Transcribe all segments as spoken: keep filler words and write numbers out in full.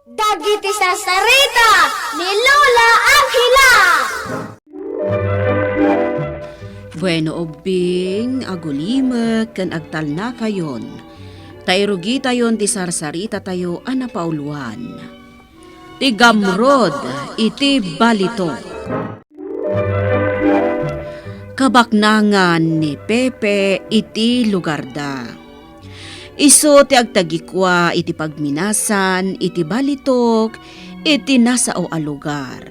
Dagiti sarsarita ni Lola Angela. Bueno, ubbing, agulimek ken agtalnakayon, ta irugitayon ti sarsaritatayo a napauluan. Ti gamrod iti balitok. Kabaknangan ni Pepe iti lugarda. Isu ti agtagikua iti pagminasan iti balitok iti nasao a lugar.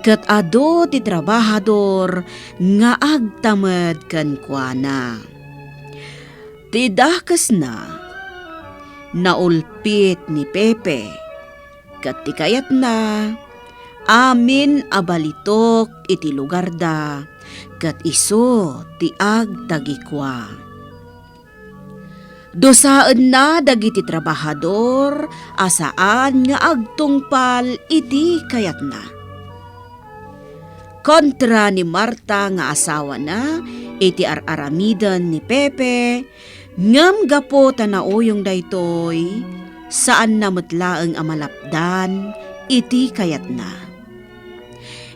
Ket adu ti trabahador nga agtamed kenkuana. Ti dakesna, naulpit ni Pepe, ket ti kayatna, amin a balitok iti lugarda, ket isu ti agtagikua. Dusaenna dagiti trabahador a saan nga agtungpal iti kayatna. Kontra ni Marta nga asawana iti ar-aramiden ni Pepe, ngem gapu ta nauyong daytoy, saanna met laeng a malapdan iti kayatna.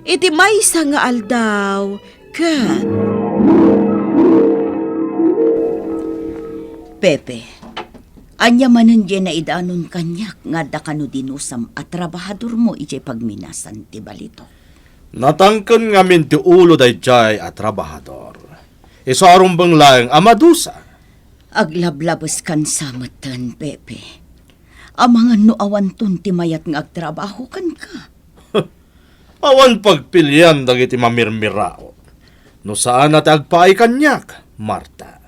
Iti maysa nga aldaw, ket Pepe, ania manen diay naidanon kaniak nga adda kano dinusam a trabahadormo idiay pagminasan ti balitok? Natangken ngamin ti ulo daydiay a trabahador. Isu a rumbeng laeng a madusa. Aglablabeskan sa metten, Pepe. Amangan no awanton ti mayat nga agtrabaho kenka. Awan pagpilian dagiti mamirmiraot no saanna ti agpaay kaniak, Marta.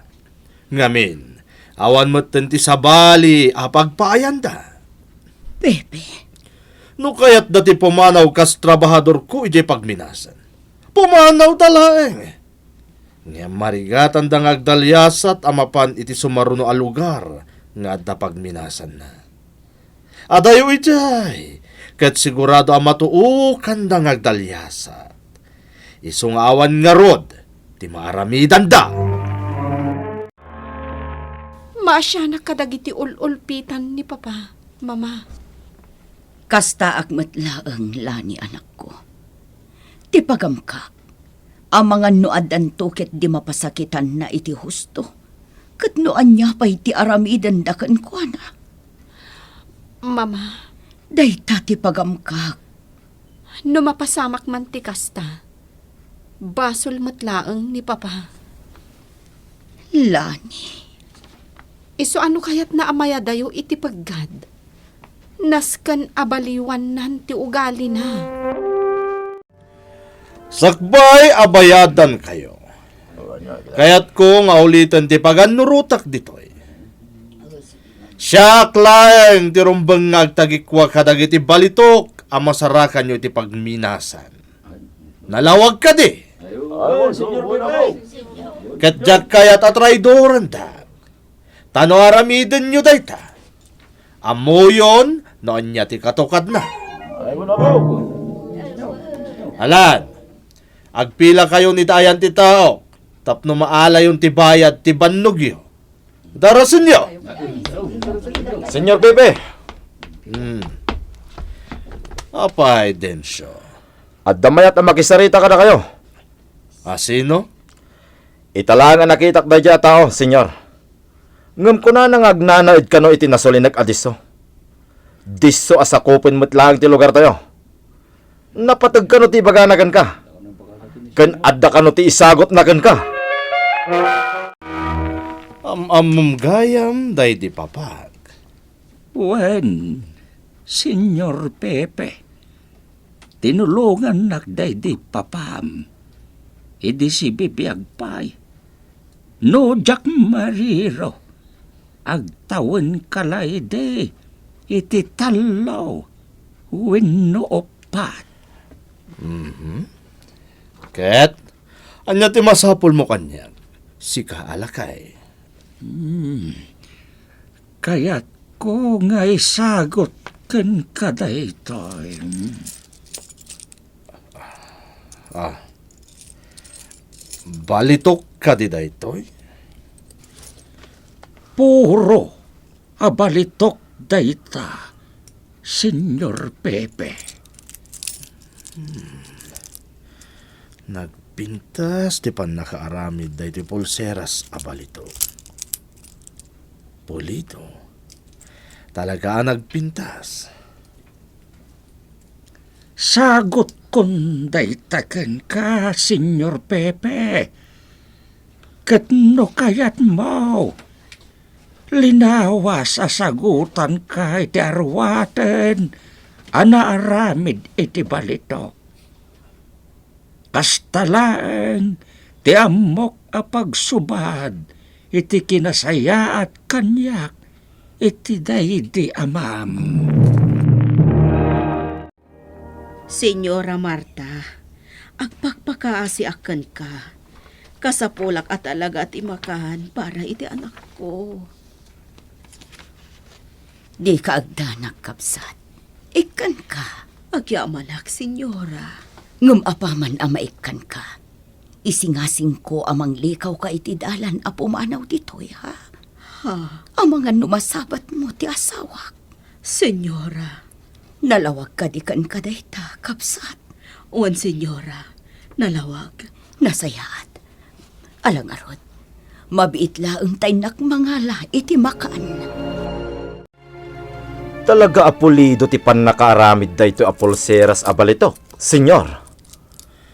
Ngamin, awan metten ti sabali a pagpaayanda. Pepe. No kayatda ti pumanaw kas trabahadorko idiay pagminasan, pumanawda laeng. Ngem marigatanda nga agdaliasat a mapan iti sumaruno a lugar nga adda pagminasanna. Adayo idiay, ket sigurado a matuokanda nga agdaliasat. Isu nga awan ngarud ti maaramidanda. Maasianak kadagiti ul-ulpitan ni Papa, Mama. Kastaak met laeng, Lani, anakko. Ti pagamkak, amangan no addanto ketdi mapasakitanna iti husto, ket no ania pay ti aramidenda kenkuana. Mama. Dayta ti pagamkak. No mapasamak man ti kasta, basol met laeng ni Papa. Lani. Isu a no kayatna a mayadayo iti peggad, nasken a baliwannan ti ugalina. Sakbay a bayadankayo, kayatko nga uliten ti pagannurotak ditoy. Siak laeng ti rumbeng nga agtagikua kadagiti balitok a masarakanyo iti pagminasan. Nalawag kadi? Ket diak kayat a traidorandak. Ta no aramidenyo dayta, ammoyon no ania ti katukadna. Alan, agpilakayon iti ayan ti tao tapno maalayon ti bayad ti bannogyo. Darasenyo! Señor Pepe! Hmm. Apay, Dencio? Adda mayat a makisarita kadakayo. A sino? Ita laeng a nakitak daydiay a tao, Señor. Ngem kunana nga agnanaed kano iti nasulinek a disso. Disso a sakupen met laeng ti lugartayo. Napateg kano ti ibagana kenka, ken adda kano ti isagutna kenka. Am-ammom gayam daydi papak. Wen, Señor Pepe, tinulongannak daydi papam idi sibibiag pay. No diak mariro, agtawenka laydi iti tallo wenno uppat. Mhm. Ket ania ti masapulmo kaniak, sika a lakay? Hmm. Kayatko nga isagut kenka daytoy. Ah. Balitok kadi daytoy? Puro a balitok dayta, Señor Pepe. Hmm. Nagpintas ti pannakaaramid daytoy pulseras a balitok. Pulido. Talaga a nagpintas. Sagutkon dayta kenka, Señor Pepe. Ket no kayatmo, linawas a sagutanka iti aruaten a naaramid iti balitok. Kasta laeng ti ammok a pagsubad iti kinasayaat kaniak iti daydi amam. Señora Marta, agpakpakaasiak kenka. Kasapulak a talaga ti makan para iti anakko. Dika agdanag, kabsat. Ikkanka. Agyamanak, Señora. Ngem apaman a maikkanka, isingasingko a manglikawka iti dalan a pumanaw ditoy, ha? Ha? Amangan no masabatmo ti asawak. Señora. Nalawag kadi kenka dayta, kabsat? Wen, Señora. Nalawag. Nasayaat. Ala ngarud, mabiit laeng ta innak mangala iti makan. Talaga a pulido ti pannakaaramid daytoy a pulseras a balitok, Señor.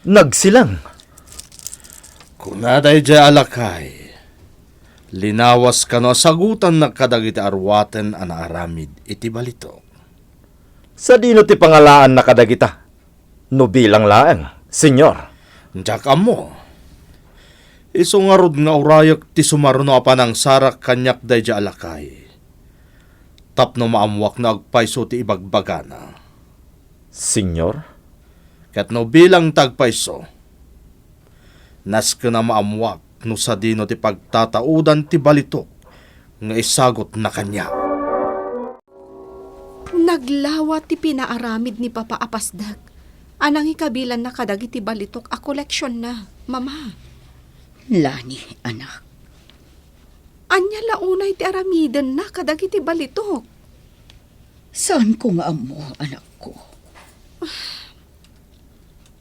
Nagsilang. Kuna daydiay a lakay, linawas kano a sagutannak kadagiti aruaten a naaramid iti balitok. Sadino ti pangalaanna kadagita? No bilang laeng, Señor. Diak ammo. Isu ngarud nga urayek ti sumarno a panangsarak kaniak daydiay a lakay, tapno maammuak no agpayso ti ibagbagana. Señor? Ket no bilang ti agpayso, nasken a maammuak no sadino ti pagtataudan ti balitok nga isagutna kaniak. Naglawa ti pinaaramid ni Papa a pasdek a nangikabilanna kadagiti balitok a koleksionna, Mama. Lani, anak. Ania la unay ti aramidenna kadagiti balitok? Saanko nga ammo, anakko.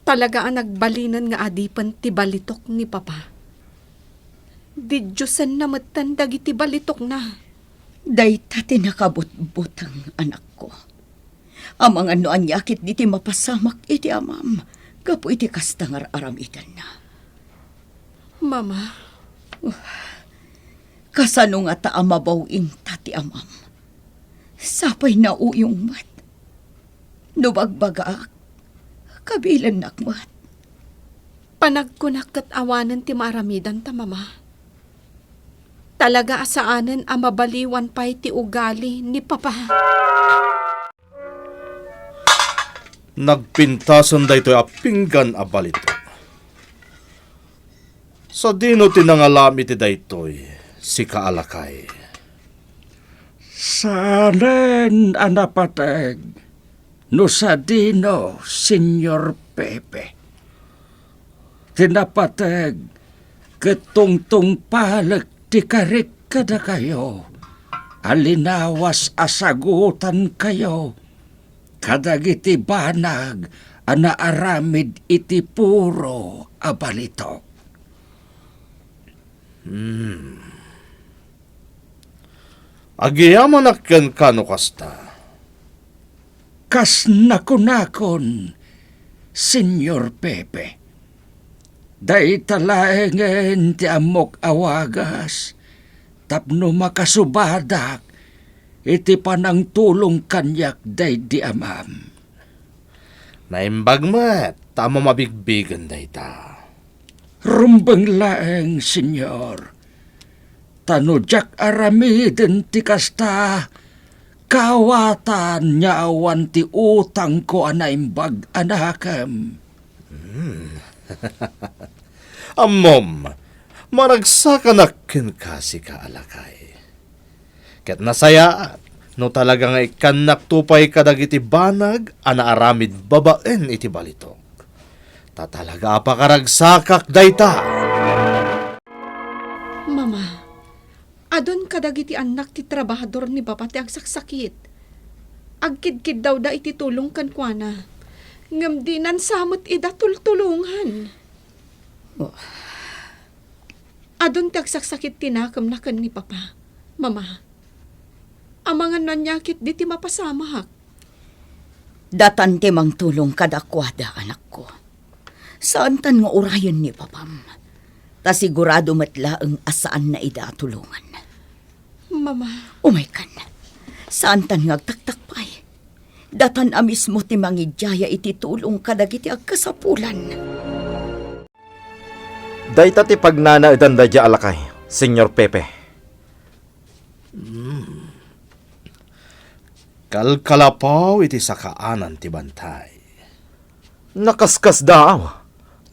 Talaga a nagbalinen nga adipen ti balitok ni Papa. Didiosenna metten dagiti balitokna. Dayta ti nakabutbuteng, anakko. Amangan no ania ketdi ti mapasamak iti amam gapu iti kasta nga ar-aramidenna. Mama. Kasano ngata a mabaw-inta ti amam? Sapay nauyong met. No bagbagaak, kabilennak met. Panagkunak ket awanen ti maaramidanta, Mama. Talaga a saanen a mabaliwan pay ti ugali ni Papa. Nagpintasen daytoy a pinggan a balitok. Sadino ti nangalam iti daytoy, sika a lakay? Saanen a napateg no sadino, Señor Pepe. Ti napateg ket tungtungpalek ti karik kadakayo a linawas a sagutankayo kadagiti banag a naaramid iti puro a balitok. Hmm. Agyamanak kenka no kasta. Kas nakunakon, Señor Pepe, dayta laengen ti ammok a wagas tapno makasubadak iti panangtulong kaniak daydi amam. Naimbag met ta ammom a bigbigen dayta. Rumbeng laeng, Señor. Ta no diak aramiden ti kasta, kaawatan nga awan ti utangko a naimbag a nakem. Hmm. Ammom, maragsakanak kenka, sika a lakay. Ket nasayaat no talaga nga ikkannakto pay kadagiti banag a naaramid babaen iti balitok. Ta talaga a pakaragsakak dayta. Mama, adun kadagiti annak ti trabahador ni Papa ti agsaksakit. agkidkiddawda iti tulong kenkuana. Ngem dinan sa met ida tultulongan. Oh. Adun ti agsaksakit ti nakemna ken ni Papa. Mama, amangan no ania ketdi ti mapasamak. Datan ti mangtulong kadakuada, anakko. Saantan nga urayen ni Papam. Ta sigurado met laeng a saanna ida a tulongan. Mama. Umaykan. Saantan nga agtaktak pay. Datan a mismo ti mangidiaya iti tulong kadagiti agkasapulan. Dayta ti pagnanaedan daydiay a lakay, Señor Pepe. Hmm. Kalkalapaw iti sakaanan ti bantay. Nakaskasdaaw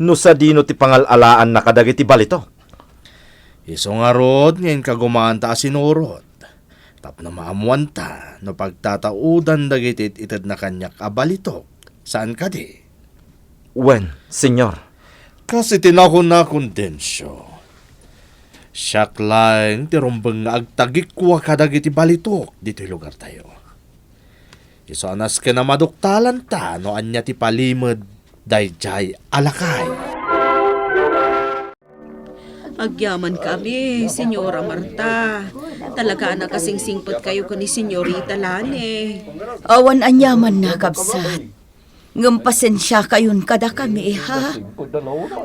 no sadino ti pangal-alaanna kadagiti balitok. Isu ngarud nga inkagumanta a sinurot. Tapno maammuanta no pagtataudan dagiti it-itedna kaniak a balitok. Saan kadi? Wen, Señor. Kas iti nakunakon, Dencio, siak laeng ti rumbeng nga agtagikua kadagiti balitok ditoy lugartayo. Isu a nasken a maduktalanta no ania ti palimed daydiay a lakay. Agyaman kami, Señora Marta. Talaga a nakasingsingpetkayo ken ni Señorita Lani. Awan aniamanna, kabsat. Ngem pasensiakayon kadakami, ha?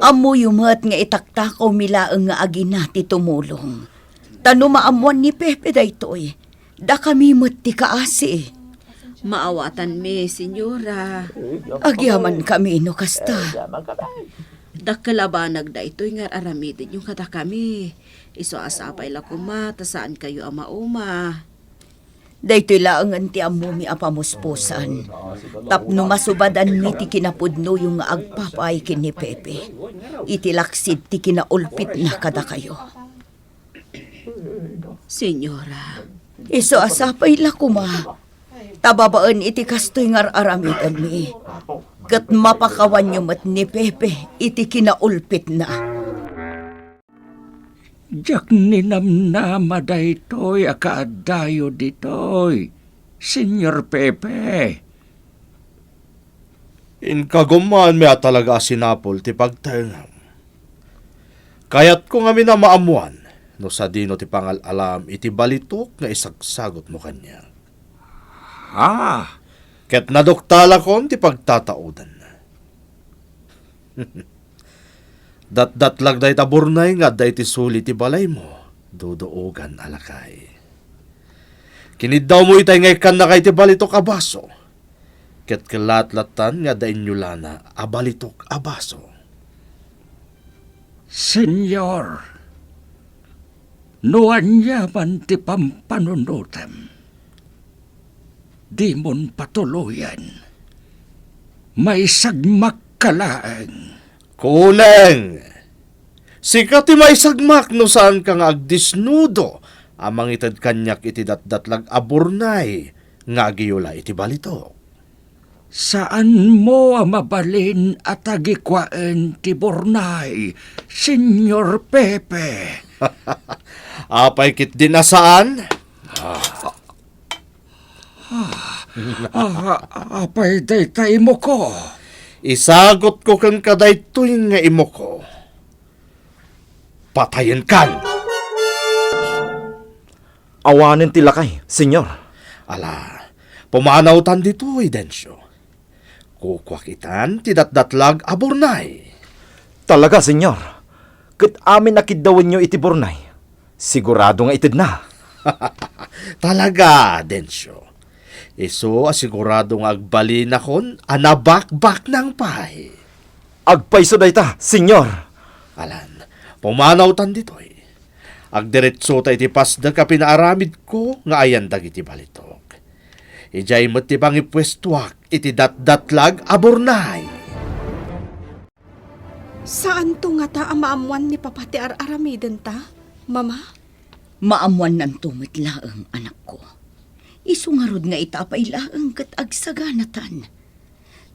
Ammoyo met nga itaktakawmi laeng nga agina ti tumulong. Ta no maammuan ni Pepe daytoy, dakami met ti kaasi. Maawatanmi, Señora. Agyamankami no kasta. Dakkel a banag daytoy nga ar-aramidenyo kadakami. Isu a sapay la koma ta saankayo a mauma. Daytoy laengen ti ammomi a pamuspusan, tapno masubadanmi ti kinapudnoyo nga agpapaay ken ni Pepe, iti laksid ti kinaulpitna kadakayo. Señora. Isu a sapay la koma, ta babaen iti kastoy nga ar-aramidenmi, ket mapakawanyo met ni Pepe iti kinaulpitna. Diak ninamnama daytoy a kaaddayo ditoy, Señor Pepe. Inkagumaanmi a talaga a sinapul ti pagtaengam. Kayatko ngamin a maammuan no sadino ti pangal-alam iti balitok nga isagsagutmo kaniak. Ha? Ket naduktalakon ti pagtataudanna. Datdatlag dayta burnay nga adda iti suli ti balaymo, duduogan a lakay. Kiniddawmo itay nga ikkannaka iti balitok a baso, ket kellaat lattan nga adda inyulana a balitok a baso. Señor, no aniaman ti pampanunotem, dimon patuloyen. Maisagmakka laeng. Kuneng! Sika ti maisagmak no saanka nga agdisnudo a mangited kaniak iti datdatlag a burnay nga agiyula iti balitok. Saanmo a mabalin a tagikuaen ti burnay, Señor Pepe. Apay ketdin a saan? Ah, ah, apay dayta imoko? Isagutko kenka daytoy nga imoko. Patayenkan! Awanen ti lakay, Señor. Ala, pumanawtan ditoy, Dencio. Kukuak itan ti datdatlag a burnay. Talaga, Señor. Ket amin a kiddawenyo iti burnay, sigurado nga itedna. Talaga, Dencio. Isu a sigurado nga agbalinakon a nabakbaknang pay. Agpayso dayta, Señor. Alan, pumanawtan ditoy. Agdiretsota iti pasdek a pinaaramidko nga ayan dagiti balitok. Idiay met ti pangipuestoak iti datdatlag a burnay. Saanto ngata a maammuan ni Papa ti ar-aramidenta, Mama? Maammuannanto met laeng, anakko. Isu ngarud nga ita pay laeng ket agsaganatan.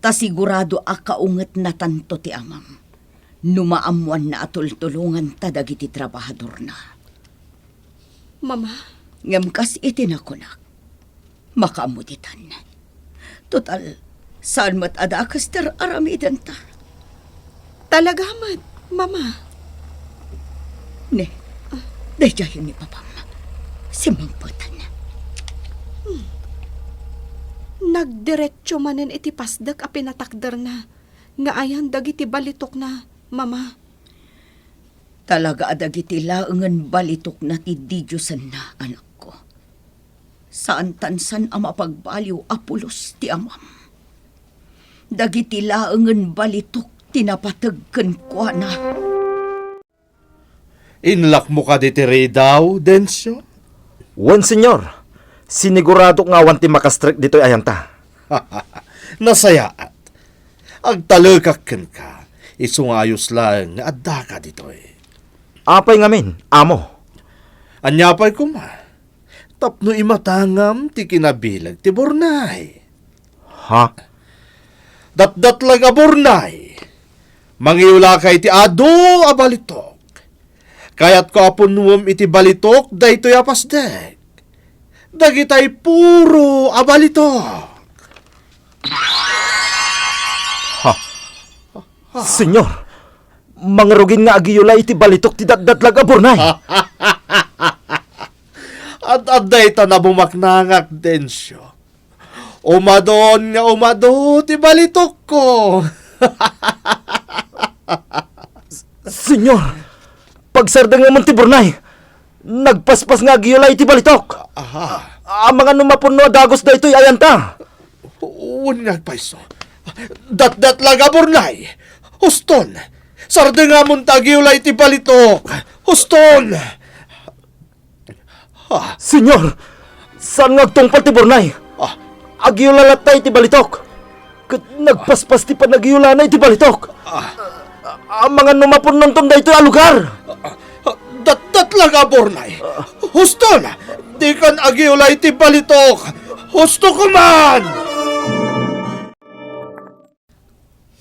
Ta sigurado a kaungetnatanto ti amam no maammuanna a tultulonganta dagiti trabahadorna. Mama? Ngem kas iti nakunak, makaammo ditan. Total, saan met a dakes ti ar-aramidenta. Talaga met, Mama. Ne, daydiay ni Papam. Simmangpetan. Hmm. Nagdiretso manen iti pasdek a pinatakderna nga ayan dagiti balitokna, Mama. Talaga a dagiti laengen balitokna ti didiosenna, anakko. Saan tan saan a mapagbaliw a pulos ti amam. Dagiti laengen balitok ti napateg kenkuana. Inlakmo kadi ti ridaw, Dencio? Wen, Señor. Siniguradok nga awan ti makastrek ditoy ayanta. Nasayaat. Agtalekak kenka, isu nga ayos laeng nga addaka ditoy. Apay ngamin, amo? Ania pay koma? Tapno imatangam ti kinabileg ti Bornay. Ha? Datdatlag a Bornay. Mangiulaka iti adu a balitok. Kayatko a punnuem iti balitok daytoy a pasdek. Dagitay puro a balitok. Ha? Señor, mangrugin nga agiyula iti balitok ti datdatlag a Bornay. Ad-adda ita nabumaknangak, Dencio. Umadon nga umado ti balitokko. Señor, pagsardengamon ti Bornay. Nagpaspas nga agiyula iti balitok. Aha. Amangan no mapunno a dagus daytoy ayanta. Wen nga agpayso. Datdatlag a Bornay. Huston. Sardengamon ta agiyula iti balitok. Huston. Ah. Señor, saan nga agtungpal ti Bornay? Ah. Agiyula latta iti balitok. Ket nagpaspas ti panagiyulana iti balitok. Ah. Amangan no mapunnonton daytoy a lugar. Ah, ah, datdatlag a Bornay. Huston! Dikan agiyula iti balitok. Husto koman!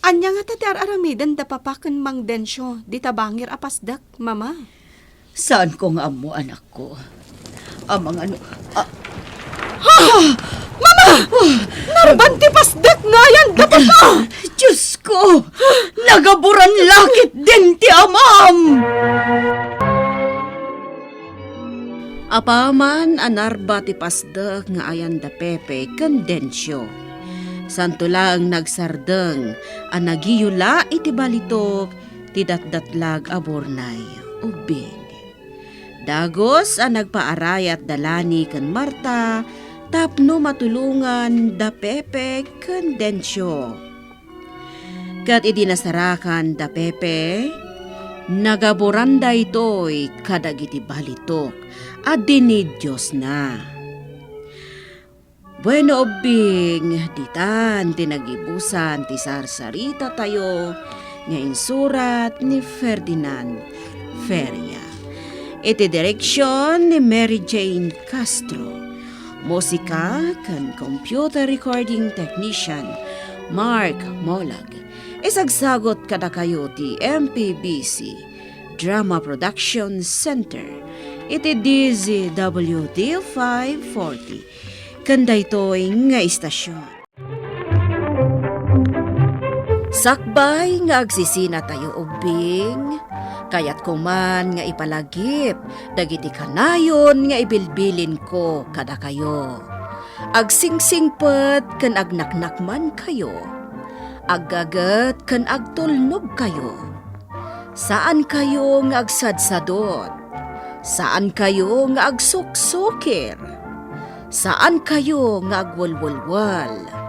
Ania ngata ti ar-aramiden da Papa ken Mang Dencio dita bangir a pasdek, Mama? Saanko nga ammo, anakko. Amangan no, a- Ha! Mama! Narban ti pasdek nga ayan da Papa! Diosko! Nagaburan la ketdin ti amam! Apaman a narba ti pasdek nga ayan da Pepe ken Dencio, santo laeng nagsardeng a nagiyula iti balitok ti datdatlag a Bornay ubbing. Dagus a nagpaarayat da Lani ken Marta tapno matulongan da Pepe ken Dencio. Ket idi nasarakan da Pepe, nagaburan daytoy kadagiti balitok a dinidiosna. Bueno, ubbing, ditan ti nagibusan ti sarsaritatayo nga insurat ni Ferdinand Feria. Iti direksion ni Mary Jane Castro. Musika ken computer recording technician Mark Molag. Isagsagot kadakayo ti M P B C Drama Production Center iti D Z W D five forty ken daytoy nga istasion. Sakbay nga agsisinatayo ubbing, kayatko man nga ipalagip dagiti kanayon nga ibilbilinko kadakayo. Agsingsingpet ken agnaknakmankayo. Aggaget ken agtulnogkayo. Saankayo nga agsadsadot. Saankayo nga agsuksukir. Saankayo nga agwelwelwel.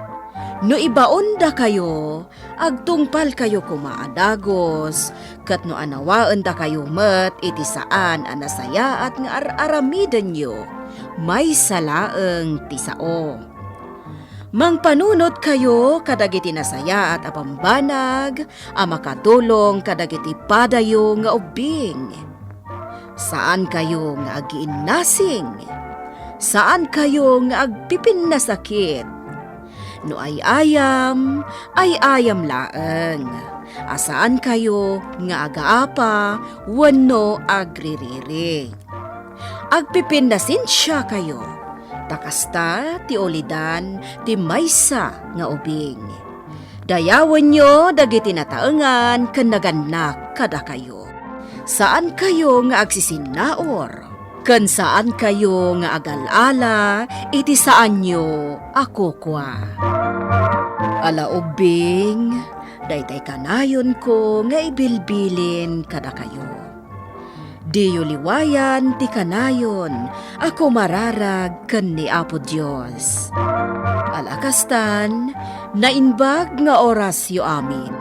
No ibaondakayo, agtungpalkayo koma a dagus, ket no anawaendakayo met iti saan a nasayaat nga ar-aramidenyo, maysa laeng ti sao. Mangpanunotkayo kadagiti nasayaat a bambanag a makatulong kadagiti padayo nga ubbing. Saankayo nga agiinnasing. Saankayo nga agpipinnasakit. No ay-ayam, ay-ayam laeng. A saankayo nga agaapa wenno agririri. Agpipinnasensiakayo. Ta kasta ti ulidan ti maysa nga ubing. Dayawenyo dagiti nataengan ken nagannak kadakayo. Saankayo nga agsisinnaur, ken saankayo nga agal-ala iti saanyo a kukua. Ala ubbing, daytay kanayonko nga ibilbilin kadakayo. Diyo liwayan ti kanayon a kumararag ken ni Apo Dios. Ala kastan, naimbag nga orasyo amin.